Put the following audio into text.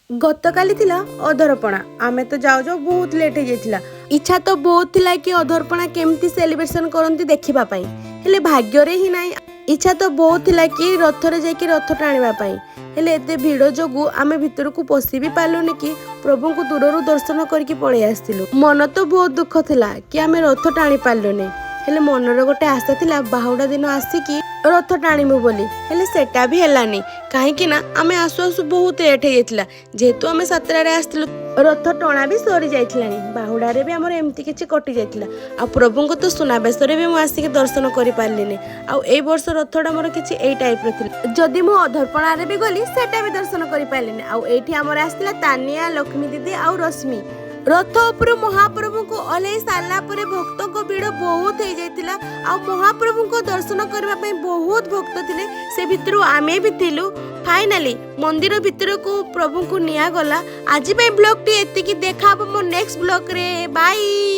ଗତକାଲି ଥିଲା ଅଧରପଣା। ଆମେ ତ ଯାଉ ଯାଉ ବହୁତ ଲେଟ୍ ହେଇଯାଇଥିଲା। ଇଚ୍ଛା ତ ବହୁତ ଥିଲା କି ଅଧରପଣା କେମିତି ସେଲିବ୍ରେସନ କରନ୍ତି ଦେଖିବା ପାଇଁ, ହେଲେ ଭାଗ୍ୟରେ ହିଁ ନାହିଁ। ଇଚ୍ଛା ତ ବହୁତ ଥିଲା କି ରଥରେ ଯାଇକି ରଥ ଟାଣିବା ପାଇଁ, ହେଲେ ଏତେ ଭିଡ଼ ଯୋଗୁଁ ଆମେ ଭିତରକୁ ପଶି ବି ପାରିଲୁନି କି ପ୍ରଭୁଙ୍କୁ ଦୂରରୁ ଦର୍ଶନ କରିକି ପଳେଇ ଆସିଥିଲୁ। ମନ ତ ବହୁତ ଦୁଃଖ ଥିଲା କି ଆମେ ରଥ ଟାଣି ପାରିଲୁନି, ହେଲେ ମନରେ ଗୋଟେ ଆଶା ଥିଲା ବାହୁଡ଼ା ଦିନ ଆସିକି ରଥ ଟାଣିବୁ ବୋଲି। ହେଲେ ସେଟା ବି ହେଲାନି, କାହିଁକି ନା ଆମେ ଆସୁ ଆସୁ ବହୁତ ଲେଟ୍ ହେଇଯାଇଥିଲା। ଯେହେତୁ ଆମେ 7ଟାରେ ଆସିଥିଲୁ, ରଥ ଟଣା ବି ସରି ଯାଇଥିଲାଣି। ବାହୁଡ଼ାରେ ବି ଆମର ଏମିତି କିଛି କଟି ଯାଇଥିଲା। ଆଉ ପ୍ରଭୁଙ୍କୁ ତ ସୁନାବେଶରେ ବି ମୁଁ ଆସିକି ଦର୍ଶନ କରିପାରିଲିନି। ଆଉ ଏଇ ବର୍ଷ ରଥଟା ମୋର କିଛି ଏଇ ଟାଇପ୍ର ଥିଲା। ଯଦି ମୁଁ ଅଧରପଣାରେ ବି ଗଲି, ସେଟା ବି ଦର୍ଶନ କରିପାରିଲିନି। ଆଉ ଏଇଠି ଆମର ଆସିଥିଲା ତାନିଆ, ଲକ୍ଷ୍ମୀ ଦିଦି ଆଉ ରଶ୍ମି। ରଥ ଉପରୁ ମହାପ୍ରଭୁଙ୍କୁ ଓହ୍ଲେଇ ସାରିଲା ପରେ ଭକ୍ତଙ୍କ ଭିଡ଼ ବହୁତ ହେଇଯାଇଥିଲା ଆଉ ମହାପ୍ରଭୁଙ୍କ ଦର୍ଶନ କରିବା ପାଇଁ ବହୁତ ଭକ୍ତ ଥିଲେ। ସେ ଭିତରୁ ଆମେ ବି ଥିଲୁ। ଫାଇନାଲି ମନ୍ଦିର ଭିତରକୁ ପ୍ରଭୁଙ୍କୁ ନିଆଗଲା। ଆଜି ପାଇଁ ବ୍ଲଗଟି ଏତିକି। ଦେଖା ହବ ମୋ ନେକ୍ସଟ ବ୍ଲଗରେ। ବାଇ।